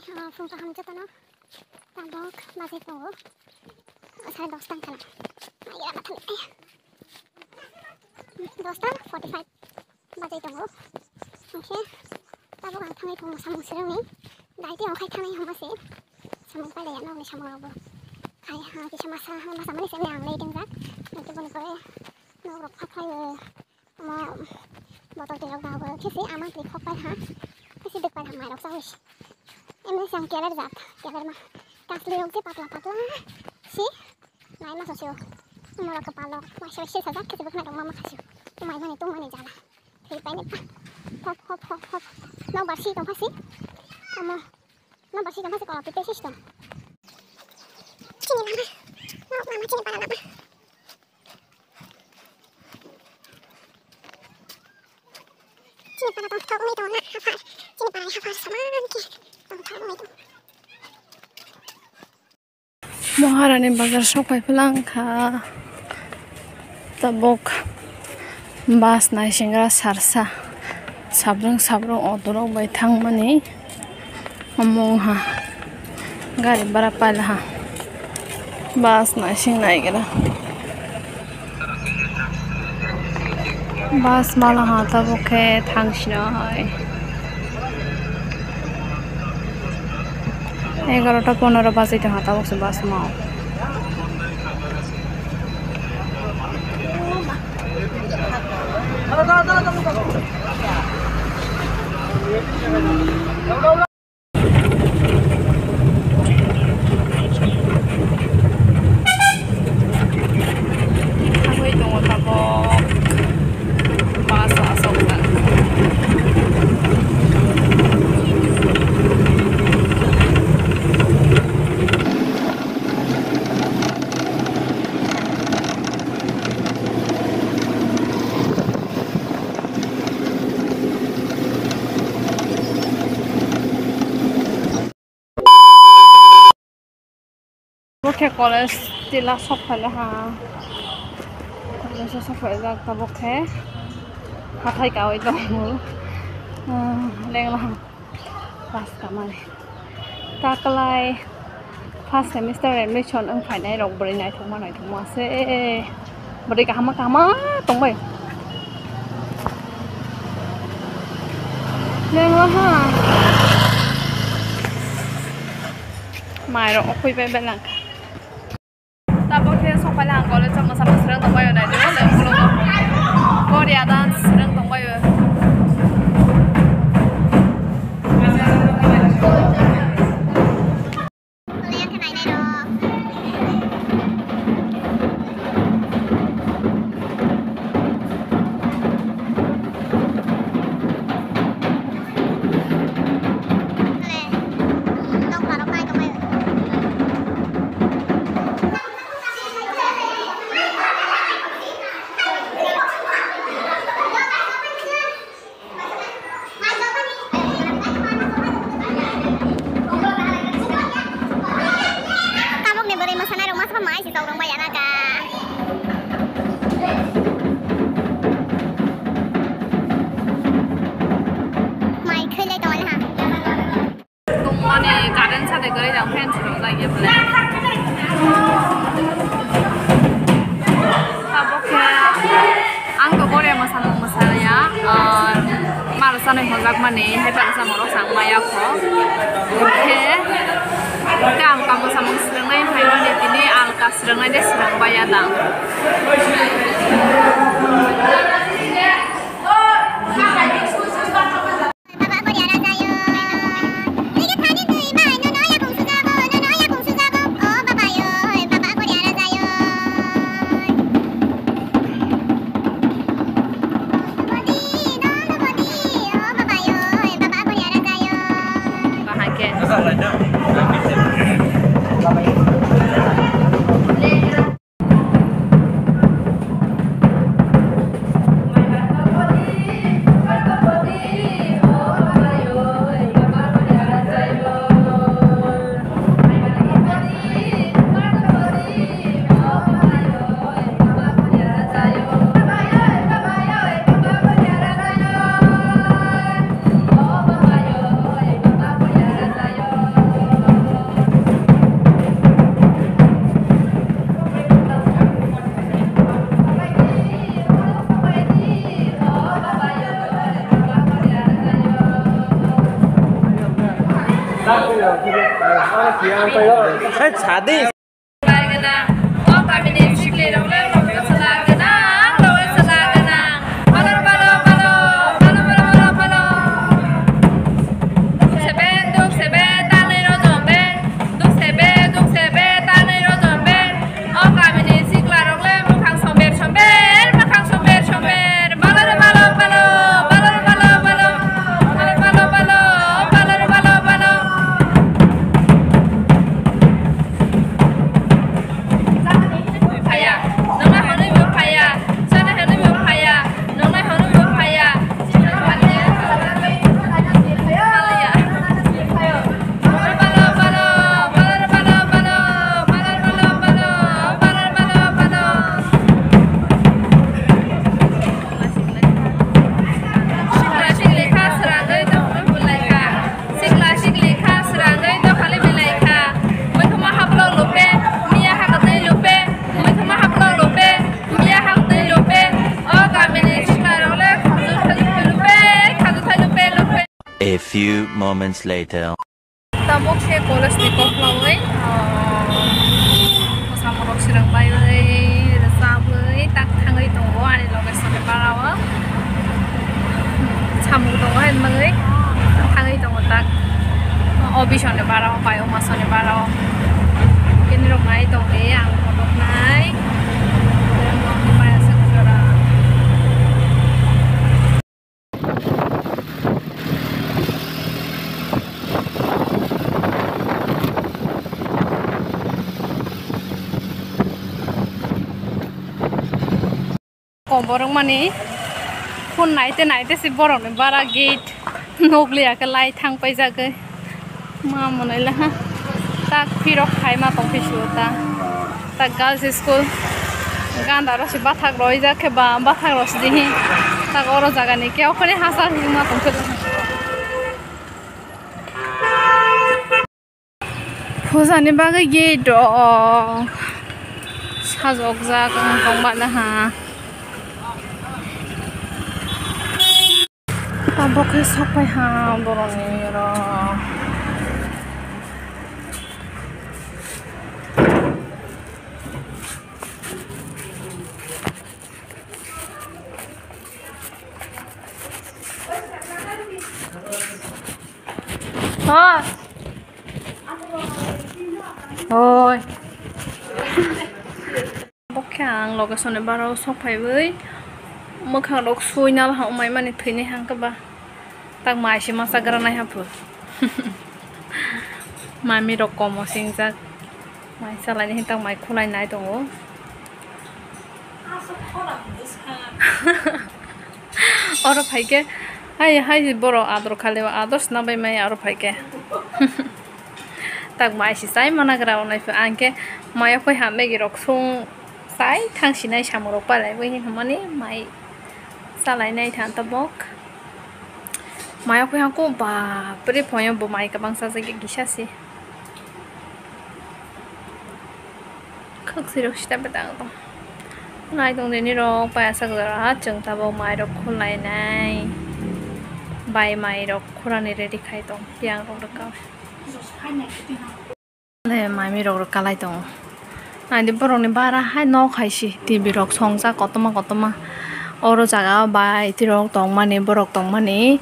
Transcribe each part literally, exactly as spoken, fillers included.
Ah, phung kaham jotono. Tabok bajai tongo. Sare dosta wngkha na. Naigra mathang. Dosta forty five bajai tongo. Hwnkhe tabok ang thangwi tongo samung swrwngni. Daiti ang khai thangwi hwnma se. Samung pailaiya nokni samung rokbo. Khai ha kisa masa masa mani se ang lei tongjak. Hwnkhe boni pore nok rok pha khlai. Omo botol twi rok dago khe se ama twi khok pai ha. Khe se dwk pai ha mai rok chawi se. Emre se ang keler jat, keler ma. Kasli rok je patla patla se. Nai ma sosio. Omo rok kwpal rok mai se se sajak khe se bwkhwnai rok ma ma kha sio. Mai mani tong mani jala. Thwi pai ni pa. Hop hop hop hop. Nok bar si tong pha si. Omo nok bar si tong pha si kono twi pe si tong. Chini mama. Nok mama chini para mama. Chini para tong thok umi tong na hafar. Chini para hafar saman ki tong thok umi tong. Maharani bazar sok pai phalang kha. Tabok bus naisingra sarsa. Sabrung sabrung auto rok bai thangmani. Omo wngha gari bara paila ha. Bus naising naigra. Bus mala ha tabuk khe thangsino hai. Egarota ponero bajai tongkha tabuk se bus mao. Agoi tongo tabok bus asokjak. Bo khe college tila sok phaile ha. College o sok phaijak tabuk khe hathai kaui tongo. Ah, lengla ha. Bus kamani. Taklai first semester admission wng phainai rok bwrwi naithokma naithokma se. Bwrwi kahama kahama tongbai. Lengla ha. Mai rok okhui bai belak. Tabok khe sok phaile ang college o mwsa mwswrwng tongbaio, naidi o le ukulungo Korea dance swrwng tongbaio. Tabukni bwrwi mwsanairok masa mai se chok rwngbai ya na ka. Mai khwlai tongo ha. Tongmani current sade gari jang fan chwrwng jagya bwle. Tabok khe ang to Korea mwsamung mwsaya, ah, mar sanai hojak mani hai bar samung rok sang maya kho. Khe, khe ang kamu samung swrwngnai phaimani tini alka swrwngnai de swrwng baya dang. Hey, sadi. O kamini sikli rok le rok le sala gana, rok le sala gana. Balo, balo, balo, balo. Duk sebe, duk sebe, tanwi rojom be. Duk sebe, duk sebe, tanwi rojom be. O kamini sikla rok le mwkhang somber somber, mwkhang somber somber. Balo re balo, balo, balo re balo, balo. Balo, balo, balo, balo re balo, balo. Phaya, nongnai hwnwi bo phaya, chanai hwnwi bo phaya, nongnai hwnwi bo phaya. Sikla sikli kha srangwi tongmani bwlai kha. Sikla sikli kha srangwi dokhali belai kha. Muithuma haplok lupe, miya hakwtwi lupe, muithuma haplok lupe, miya hakwtwi lupe. O kamini sikla rok le khaju thaju lupe, khaju thaju lupe lupe. A few moments later. Tabuk khe college ni koklawui, ah, mwsamung rok swrwng baiwi, rwchabwi, tak thangwi tongo ani loge songni bara o. Samung tongo hai wngwi thangwi tongo tak. Office ni bara o, pai o, masoni bara o. Kini rok nai tongwi ang kotok nai. Kom borok mani phone naite naite se borok ni bara gate nukliya khe lai thang paijagwi. Ma monai le ha. Tak phirok khai ma tong phisu ta. Tak girls school. Ganda rok se bathak roi jak khe ba bathak rok se dihi. Tak oro jaga ni khe okhori hachal hinwi ma tong khe. Puja ni bagwi gate rok sajok jak wng tong mano ha. Tabuk khe sok phai ha borok ni oro. Hoi. Hoi. Bokhe ang location ni bara o sok phaiwi mwkhang rok sui nal ha, umai mani thwinai hang khe ba. Tak mai se masa gra nai haphu. Mami rok komo singjak. Mai salai ni tak mai khulai nai tongo. Oro phaikhe hai, hai borok ador khali o ador sna bai maya oro phaikhe. Tak mai se chai mana gra o nai pha ang khe mai o koi ha Maggie rok sung chai thang sinai samung rok palai bai hinmani mai salai nai tha tabok. Mai o koi ha ko bapre phoya bo mai kwbang sajak gisa se. Khwksui rok sita bwtang tong. Nai tong dini rok payasa gwdala chwng tabok mai rok khulai nai. Bai mai rok khurani ready khai tong piang rok rwkha. Le mami rok rwkha lai tongo. Nai di borok ni bara hai nok hai si T V rok songjak kotorma kotorma. Oro jaga o bai tirok tong mani borok tong mani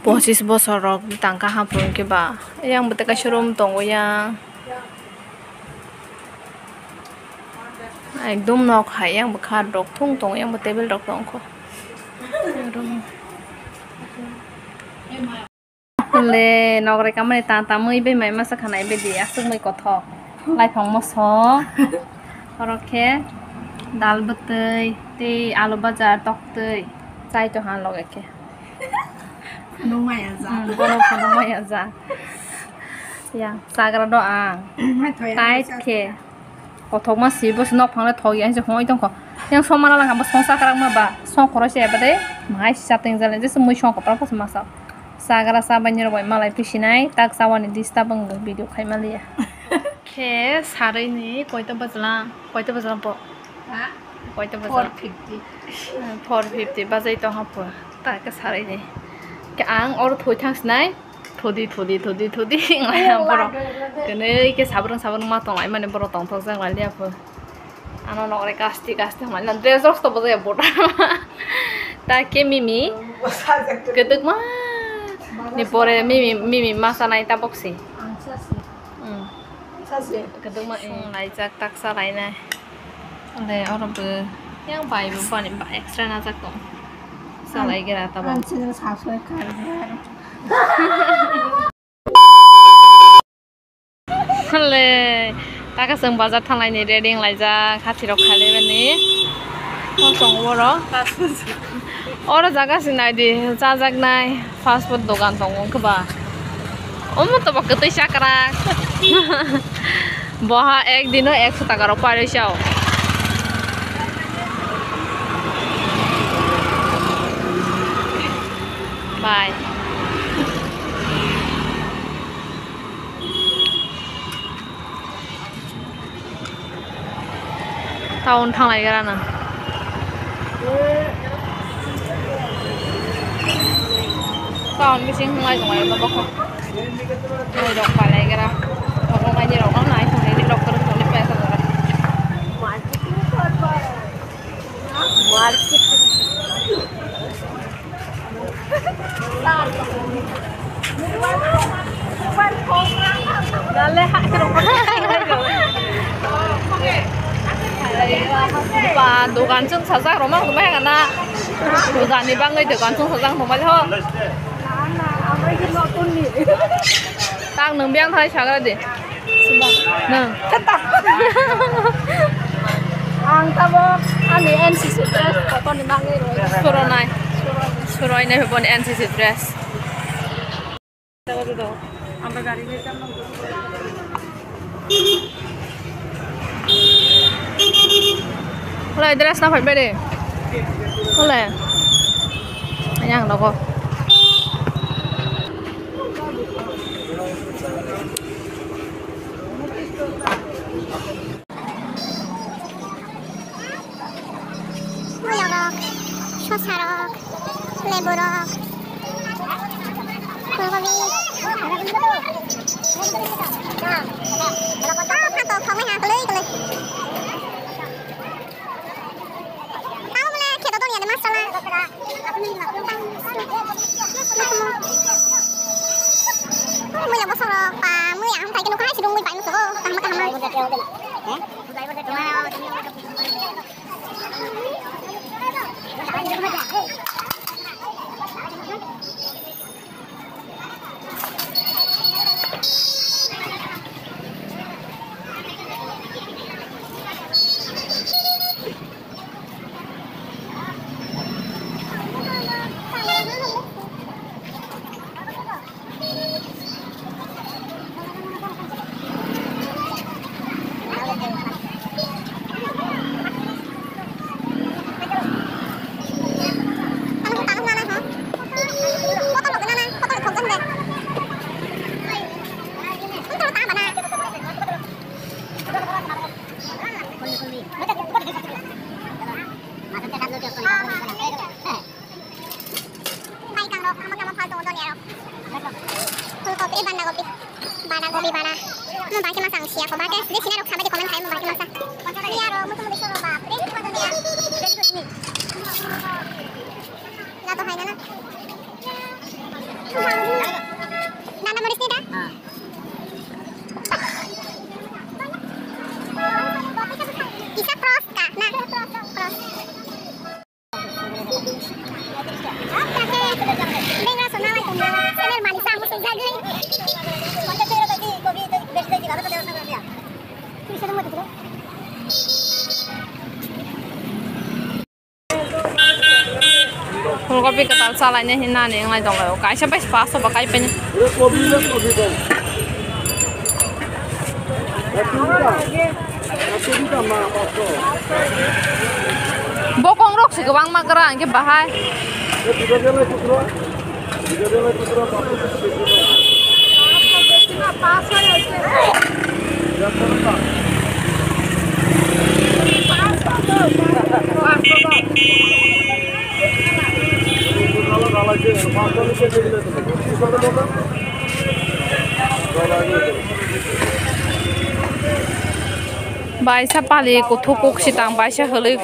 pochis bosor rok tang kha haphuru khe ba. Yang bwtwi kaisa room tongo yang. Ekdom nok hai yang bwkha rok thung tongo yang bo table rok tong kho. Le nok rwkha mani ta tamwi bai mai masa khanai bedi aswk mui kothok. Laiphang moso. Oro khe dal bwtwi tei alu bajar toktwi chai tong ha loge khe. Phunukmaya ja. Hmm, borok phunukmaya ja. Ya, chagra do ang. Hai thoya. Tight khe. Kothokma si bo se nok phang le thok ya se hoi tong kho. Yang somana lang bo song sakrak ma ba. Song khoro se ba de. Mai si chateng jale je se mui song ko pra pas masa. Chagra chabai ni rok bai malai pisinai tak chawani disturb ang video khai maliya. Khe sarwi ni koita bajla, koita bajla bo? Ha? Koita bajla? Four fifty. Hmm, four fifty bajai tong hapo. Ta khe sarwi ni. Khe ang oro thoi thang sinai. Thodi, thodi, thodi, thodi, wnglaimani borok. Kwnwi khe sabrwng sabrwng ma tonglaimani borok tongthokjak lailiya pho. Ano nokre kasti kasti wnglaimani dress rok to bwjaya bota. Ta khe mimi kwtwkma ni pore mimi, mimi ma sanai tabok si. Ang sasi. Hmm. Sasi. Kwtwkma wng laijak taksa lainai. Le oro bo yang bai bo bani ba extra najak tong. Salai gira tabok. Ang sini subscribe khaijak. Le taka chwng bazar thanglaini ready wnglaijak hathirok khailai bani. Mosong oro. Oro jaga se naidi chajaknai fast food dogan tongo wngkhe ba. Omo to ba kwtwi chakrak. Boha ek dino ekso taka rok pairwi chao. Bye. Town thanglai gra na. Town bising thanglai tong lai no bokho. Noi rok palai gra. Bokho mai ni rok no nai thong ni rok kwrwng thong ni pesa jora. Market. Ba, dogan chwng sajak rwma rwmai gana. Puja ni bagwi dogan chwng sajak rwmai ho. Tak nwng biyang thai sagra de. Nang. Ang tabok ani N C C dress kokoni bagwi roi. Suronai. Suroinai boni N C C dress. Amra gari le. Wala dress na phai bere. Wala. Yang nogo. Muyarok, sosarok, leburok, pulgobi. Ah, phatok, thoknai ha, kwlwi, kwlwi. Tamo bole kheto dong ya de masala. Muya bosong rok pa, muya ang thai khe nukha hai si rungwi pai musugo, kaham kaham. Bai kangrok, amo tamo phalto doniarok. Phulkopi, bandakopi. Bandakopi, bana. Mo bai khe masang siya ko, bai khe je sinai rok sabai comment khai mo bai khe masa. Doniarok, mutu mutu soro bap re, ko donia. Jato hai na. Nana moris ni da? Isa cross ka, na? Cross. Phulkopi kwtal chalaina hinani wngnai tonglaio. Kaisa bai paso ba kai paini. Bokong rok se kwbangma gra hwnkhe bahai. Baisa pali kuthuk kuk sitang, baisa hwlwi,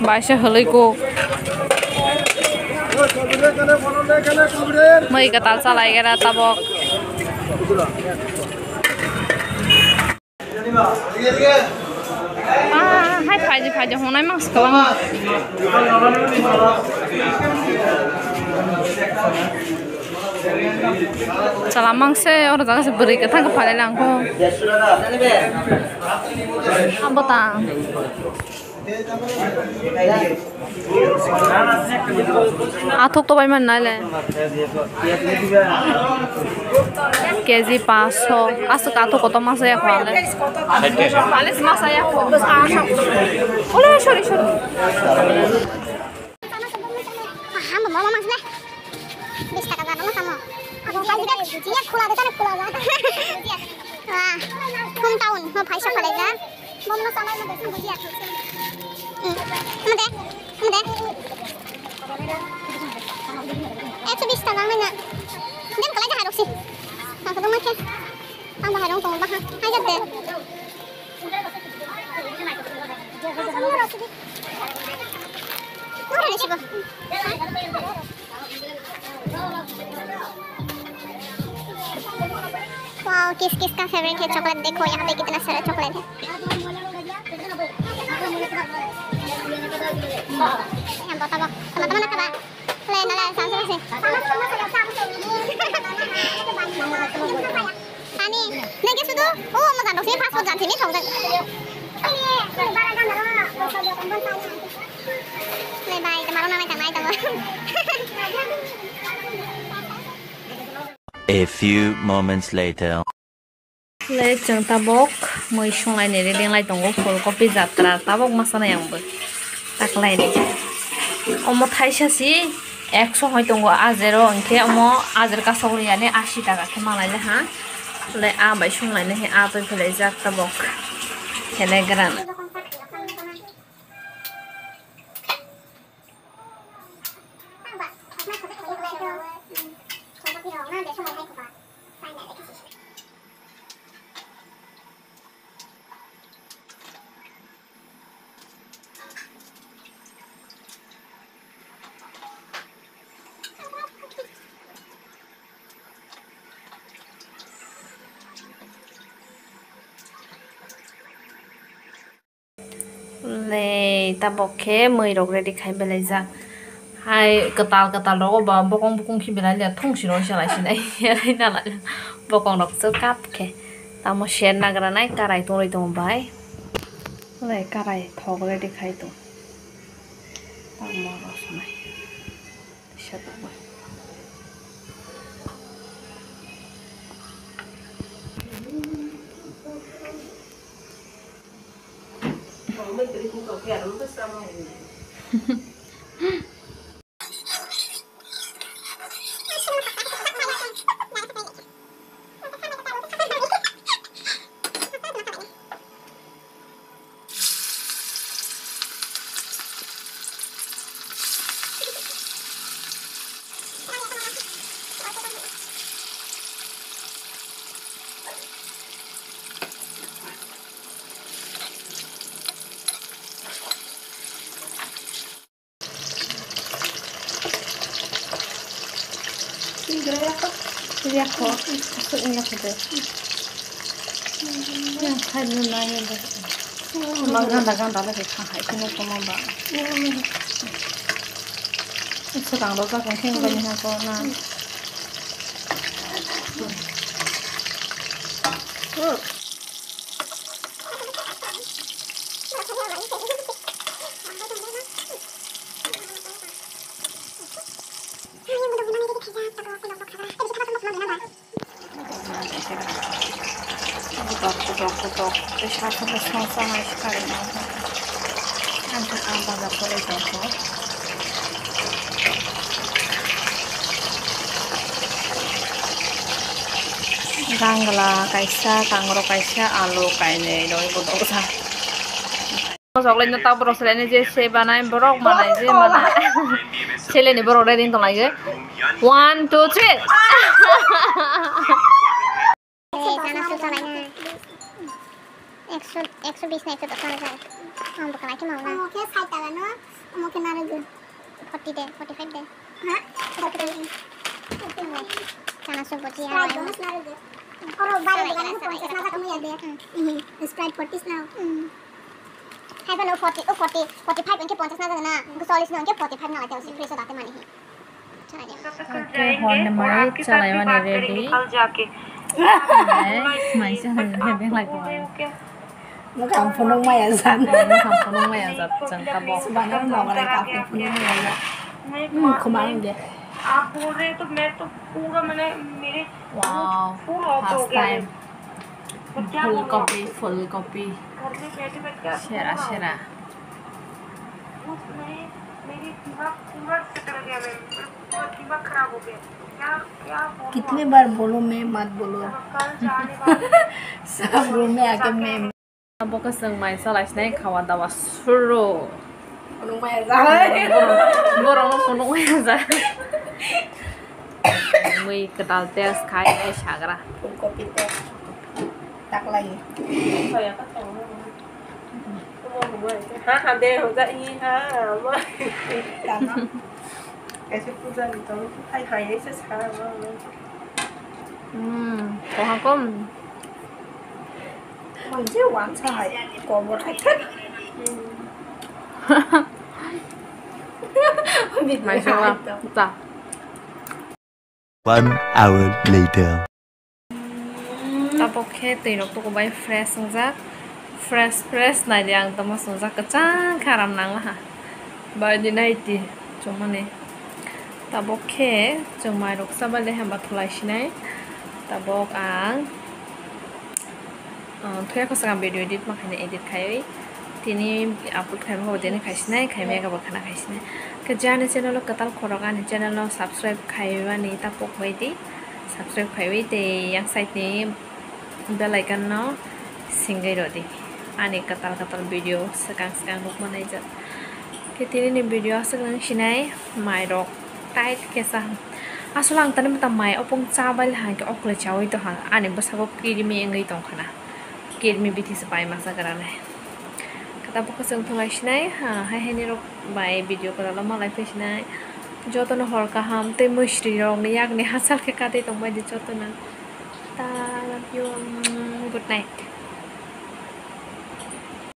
baisa hwlwi kuk. Mui kwtal chalai gra tabok. Ah, hai phaidi phaidi honai mangsi kwbangma. Chwla mangse oro jaga se bwrwi kwthang khe phalai langkho. Abo ta. Athuk to bai man nai le. K G paanch sho. Aswk athuk kotor masa ya kho ale. Palis masa ya kho. Ole, sorry, sorry. Aha, mama, mama, sini. Bis taka jana, mama, sama. Aku kan juga, iya, khula, ada sana khula, ada. Wah, hometown, mau paisa phalai ja. Mama, sama, mama, sama, buji aku. Hmm, mama deh, mama deh. Ekso bis taka, mana? Dan kalau aja harus sih. Aku tuh macam. Ang bahai rong tongo baha. Hai jate. Nora ni sibo. Wow, किस किस का फेवरेट है चॉकलेट? देखो यहाँ पे कितना सारा चॉकलेट है। Yang bawa tabak. Teman-teman apa, Pak? Le, nala, samsa se. Ani, nang ke sudu, oh, mo jando sini fast food janti ni thong jang. Le, bye, tomorrow nana janai tamo. A few moments later. Le chwng tabok mui songlaini ready wng lai tongo, phulkopi jatra tabok ma sanai ang bo taklaini. Omo thaisa si ekso hoi tongo, ajero hwnkhe omo ajer kasok riyani asi taka khe manglai le ha. Le a bai songlaini he a twi phelaijak tabok Telegram. Nei, tabok khe mui rok ready khai belai jak. Hai kwtal kwtal rogo ba bokong bokong khe belai le thung si roi se lai sinai. Hai na lai. Bokong rok se kap khe. Tamo ser nagra nai karai tongwi tongo bai. Lai karai thok ready khai tong. Tamo rok sanai. Tisa tongma. Yakho, yakho, aswk wngya kho de. Yang khai no nai de. Ma ganda ganda lagi kha hai kheno tongma ba. Swkang rok jak wngkhe wngkha ni ha ko na. Kutok, kutok, kutok. Tei sakhe bo songsa hai sikarino. Ang khe ang bazar kolai tongkho. Gangla kaisa, kangrok kaisa, alu kainwi rwi bo nukjak. Chocolate no tak borok seleni je se banai borok manai je manai. Seleni borok ready tong lai je. One, two, three. Ekso bis na ekso dos mano jai. Ang bwkha lai khe mano na. Omo khe sait taka no, omo khe narwgwi. Forty de, forty five de. Ha? Forty five. Chana sup boji. Sprite ya. Dos narwgwi. Oro bari dogano ponchas na taka muya de. Hmm. Sprite forty na. Hmm. Hai phano forty, o forty, forty five hwnkhe ponchas na jaga na. Hwnkhe chollish no hwnkhe forty five na lai tei se fresh o date mani hi. Okay, horni mai chalaimani ready. Mai, mai chalaimani ready lai ko. Mukhang phunuk maya jan. Mukhang phunuk maya jan, jang tabok. Subhana Allah, mukhang phunuk maya jan. Hmm, khumang de. आप बोल रहे तो मैं तो पूरा, मैंने, मेरे Wow, full off हो गया है। First time. Full copy, full copy. घर में बैठे बैठे आप sera, पूरा sera. कुछ नहीं, मेरी दिमाग पूरा चक्कर गया, मैं, मेरा पूरा दिमाग खराब हो गया। क्या, क्या बोलूं कितने आपको? बार बोलो, मैं मत बोलो। कल जाने वाली सब रूम में आके मैं Abo khe chwng mai chalai sinai khawa dawa suru. Phunuk maya jahai. Borok no phunuk maya jahai. Mui kwtal test khai ai sagra. Phulkopi test. Taklai. Ha ha de hoja i ha. Tama. Kaisa puja ni tong hai hai se sa. Hmm, koha kom. Manje wansa hai kobor hai thek. Mai sala ta. One hour later. Tabok khe twi rok tuku bai fresh wngjak, fresh fresh nai di ang tamo swngjak kwchang khe aram nang laha. Bai di nai di chumani. Tabok khe chwng mai rok cha bai le hamba thulai sinai. Tabok ang, ah, thuya kwchwng ang video edit ma khainai, edit khaiwi tini upload khaima khe bo tini khai sinai, khaimaya khe bo khana khai sinai. Khe je ani channel o kwtal khorok ani channel no subscribe khaimani ta pok bai di, subscribe khaiwi tei yang side ni bell icon no singwi rw di, ani kwtal kwtal video swkang swkang nukma naijak. Khe tini ni video aswk nang sinai, mai rok tight khe cha. Aswk ang tani mata mai opong cha bai hai khe oklai chaui tongha, ani bwsako kirimi wngwi tongkha na, kirimi bithi se pai masa gra nai. Khe tabuk khe chwng thunglai sinai, ha, hai hai ni rok bai video kwtal o malai phai sinai. Joto no hor kaham tei mui sri rok ni yak ni hachal khe kadai tongbai di joto no. Ta love you, mm, good night.